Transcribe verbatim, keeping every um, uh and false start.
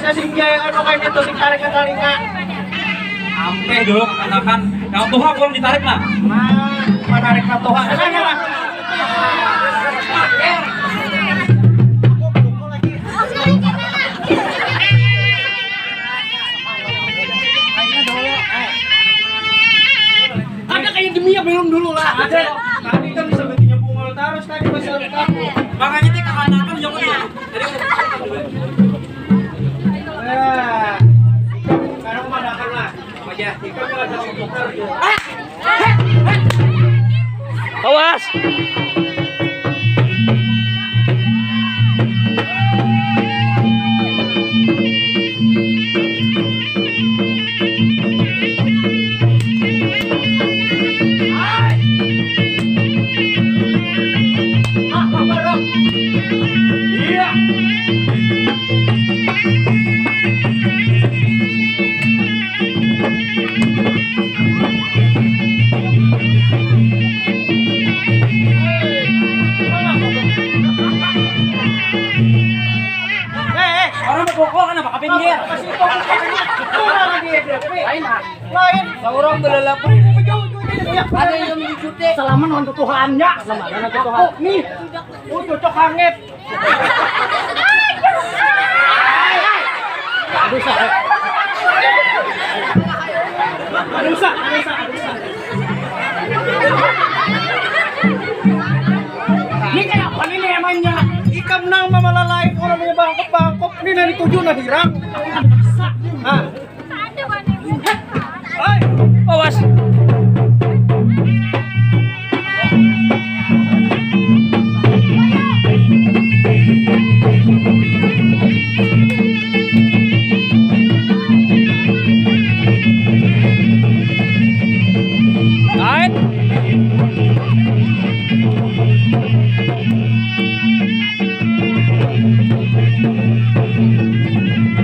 Sing jaya anu kayak gitu, sing tarik ke talinga. Ampeh dulu kekanakan. Yang tuha kurang ditarik nah. Nah, menarik ke tuha. Nah, nah, nah. Ada kayak demi ya belum dulu lah. Ada. Tadi kan bisa bikinnya bungul terus tadi pas aku. Makanya kita kekanakan ya. Awas. Orang pokok kan apa kapin dia? Lain ah. Lain. Orang belalapan. Ada yang dicuti. Salaman untuk Tuhannya. Salaman untuk Tuhan. Nih. Oh, cocok hangat. Aduh, sa. Aduh, sa, aduh, sa, aduh, sa. Ini kenapa ini emangnya? Ikam nang mamalalain orang punya bangkok-bangkok. Ini nang dituju, nah, hirang. Nah.